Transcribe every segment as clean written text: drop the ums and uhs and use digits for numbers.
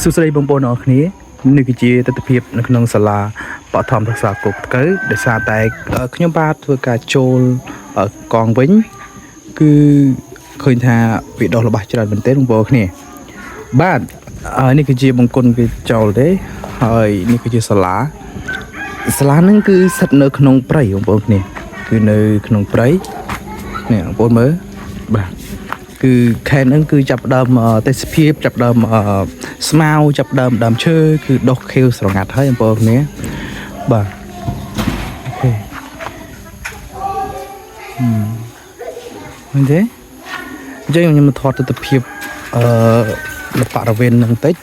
សួស្តីបងប្អូនអរគ្នានេះគឺជាទស្សនភាពនៅក្នុងសាលាបឋមសិក្សាគោកថ្កូវដោយសារតែខ្ញុំបាទធ្វើការចូលកងវិញគឺឃើញថាវាដុះល្បះច្រើនមែនទែនបងប្អូនគ្នាបាទហើយនេះគឺជាបង្គន់វាចូលទេហើយនេះគឺជាសាលាសាលាហ្នឹងគឺស្ថិតនៅក្នុងព្រៃបងប្អូនគ្នាគឺនៅក្នុងព្រៃនេះបងប្អូនមើលបាទ គឺខេនហ្នឹងគឺចាប់ផ្ដើមទេសភាពចាប់ផ្ដើមស្មៅចាប់ផ្ដើមដើមឈើគឺដុះខៀវស្រងាត់ហើយបងប្អូនគ្នាបាទ OK ឃើញទេអញ្ចឹងខ្ញុំមកថតទស្សនភាពអឺនៅបរិវេណហ្នឹងតិច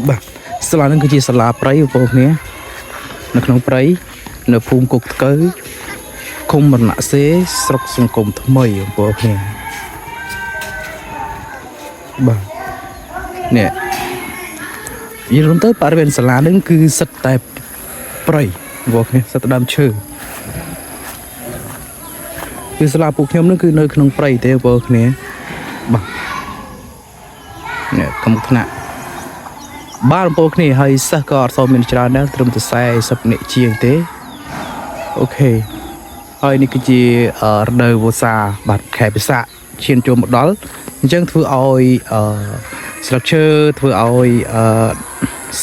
បាទសាលាហ្នឹងគឺជាសាលាព្រៃបងប្អូនគ្នានៅក្នុងព្រៃនៅភូមិគុកថ្កូវឃុំរណសេស្រុកសង្គមថ្មីបងប្អូនគ្នាបាទនេះនិយាយរួមទៅបរិវេណសាលាហ្នឹងគឺសិតតែព្រៃបងប្អូនគ្នាសិតតែដើមឈើគឺសាលាពួកខ្ញុំហ្នឹងគឺនៅក្នុងព្រៃទេបងប្អូនគ្នាបាទនេះកំមុខថ្នាក់បាទបងប្អូនគ្នាហើយសិស្សក៏អត់សូវមានច្រើនដែរត្រឹមតែ40នាក់ជាងទេ OK ហើយនេះគឺជារដូវវស្សាបាទខែពិសាខឈានចូលមកដល់អញ្ចឹងធ្វើឲ្យអឺស្លឹកឈើធ្វើឲ្យ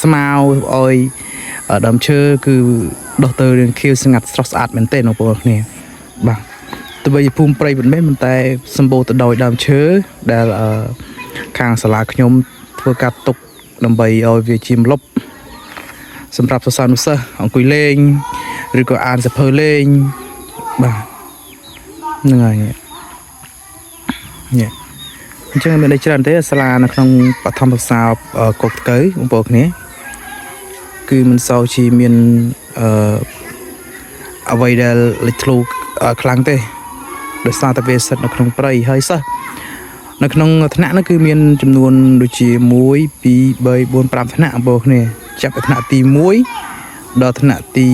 ស្មៅធ្វើឲ្យដើមឈើគឺដុះទៅរាងខៀវស្ងាត់ស្រស់ស្អាតមែនទែនបងប្អូនគ្នាបាទទោះបីជាភូមិព្រៃមិនមែនប៉ុន្តែសម្បូរទៅដោយដើមឈើដែលខាងសាលាខ្ញុំធ្វើការទុកដើម្បីឲ្យវាជាម្លប់សម្រាប់សិស្សានុសិស្សអង្គុយលេងឬក៏អានសៀវភៅលេងបាទហ្នឹងហើយនេះអញ្ចឹងមានន័យច្រើនទេសាលានៅក្នុងបឋមសិក្សាកុកថ្កូវបងប្អូនគ្នាគឺមិនសូវជាមានអឺអ្វីដែលលេចធ្លោខ្លាំងទេដោយសារតែវាស្ថិតនៅក្នុងព្រៃហើយសិស្សនៅក្នុងថ្នាក់នោះគឺមានចំនួនដូចជា1 2 3 4 5ថ្នាក់បងប្អូនគ្នាចាប់ពីថ្នាក់ទី1ដល់ថ្នាក់ទី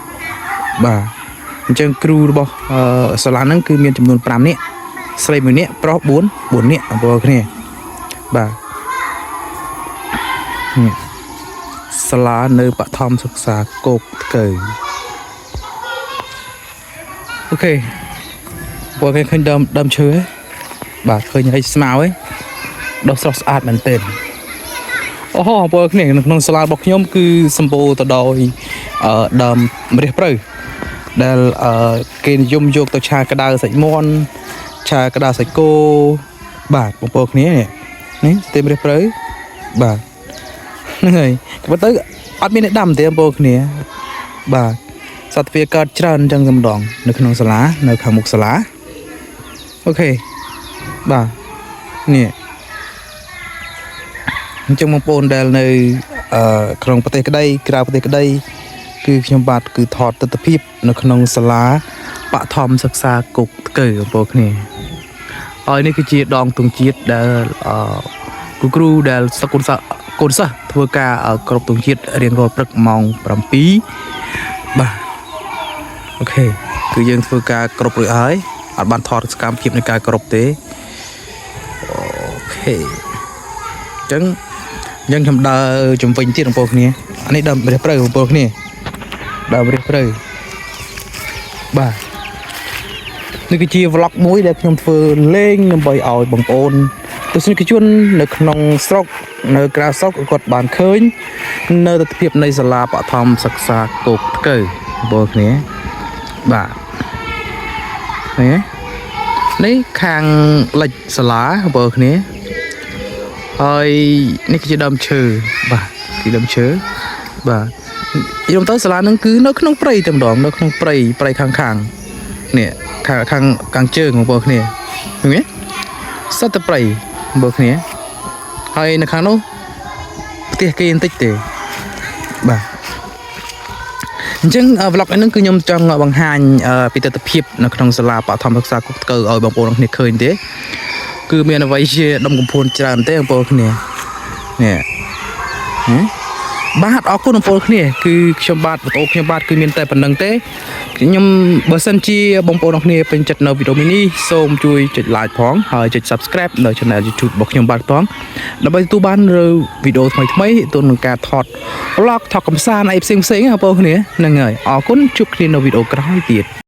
6បាទអញ្ចឹងគ្រូរបស់សាលាហ្នឹងគឺមានចំនួន5នាក់ស្រី1នាក់ប្រុស4 4នាក់បងប្អូនគ្នាបាទនេះសាលានៅបឋមសិក្សាគោកថ្កូវ OK បងប្អូនឃើញដើមដើមឈើទេបាទឃើញហើយស្មៅឯងដុះស្រស់ស្អាតមែនទែនអូហូបងប្អូនគ្នានៅក្នុងសាលារបស់ខ្ញុំគឺសម្បូរទៅដោយដើមម្រះព្រៅដែលគេនិយមយកទៅឆាក្តៅសាច់មាន់ឆាក្តៅសាច់គោបាទបងប្អូនគ្នានេះនេះស្ទេម្រះព្រៅបាទហ្នឹងហើយក៏ប៉ុន្តែអត់មានអ្នកដាំទេបងប្អូនគ្នាបាទសត្វវាកើតច្រើនអញ្ចឹងតែម្ដងនៅក្នុងសាលានៅខាងមុខសាលា OK បាទនេះអញ្ចឹងបងប្អូនដែលនៅក្នុងប្រទេសក្តីក្រៅប្រទេសក្តីគឺខ្ញុំបាទគឺថតទស្សនភាពនៅក្នុងសាលាបឋមសិក្សាគោកថ្កូវបងប្អូនគ្នាហើយនេះគឺជាដងទង់ជាតិដែលគ្រូគ្រូដែលសិស្សកូនសិស្សកូនសិស្សធ្វើការគ្រប់ទង់ជាតិរៀងរាល់ព្រឹកម៉ោង7បាទ OK គឺយើងធ្វើការគ្រប់រួចហើយអត់បានថតសកម្មភាពនៃការគ្រប់ទេ OK អញ្ចឹងអញ្ចឹងខ្ញុំដើរជំវិញទៀតបងប្អូនគ្នាអានេះដើមរះព្រៅបងប្អូនគ្នាដើមរះព្រៅបាទនេះគឺជា vlog មួយដែលខ្ញុំធ្វើលេងដើម្បីឲ្យបងប្អូនទស្សនិកជននៅក្នុងស្រុកនៅក្រៅស្រុកគាត់បានឃើញនៅទស្សនភាពនៃសាលាបឋមសិក្សាគោកថ្កូវបងប្អូនគ្នាបាទឃើញទេនេះខាងលិចសាលាបងប្អូនគ្នាហើយនេះគឺជាដើមឈើបាទគឺដើមឈើបាទយល់ទៅសាលានឹងគឺនៅក្នុងព្រៃតែម្ដងនៅក្នុងព្រៃព្រៃខាងខាងនេះខាងខាងខាងជើងបងប្អូនគ្នាឃើញទេសិតតែព្រៃបងប្អូនគ្នាហើយនៅខាងនោះផ្ទះគេបន្តិចទេបាទអញ្ចឹង vlog នេះគឺខ្ញុំចង់បង្ហាញពីទស្សនភាពនៅក្នុងសាលាបឋមសិក្សាគុកថ្កូវឲ្យបងប្អូនគ្នាឃើញទេគឺមានអ្វីជាដុំកំភួនច្រើនទេបងប្អូនគ្នានេះហ៎បាទអរគុណបងប្អូនគ្នាគឺខ្ញុំបាទវីដេអូខ្ញុំបាទគឺមានតែប៉ុណ្្នឹងទេ ខ្ញុំបើសិនជាបងប្អូនអរគ្នាពេញចិត្តនៅវីដេអូនេះសូមជួយចុច like ផងហើយចុច subscribe នៅ channel YouTube របស់ខ្ញុំបាទផងដើម្បីទទួលបាននូវវីដេអូថ្មីៗទៅនឹងការថត vlog ថតកំសាន្តអីផ្សេងៗណាបងប្អូនគ្នាហ្នឹងហើយអរគុណជួបគ្នានៅវីដេអូក្រោយទៀត។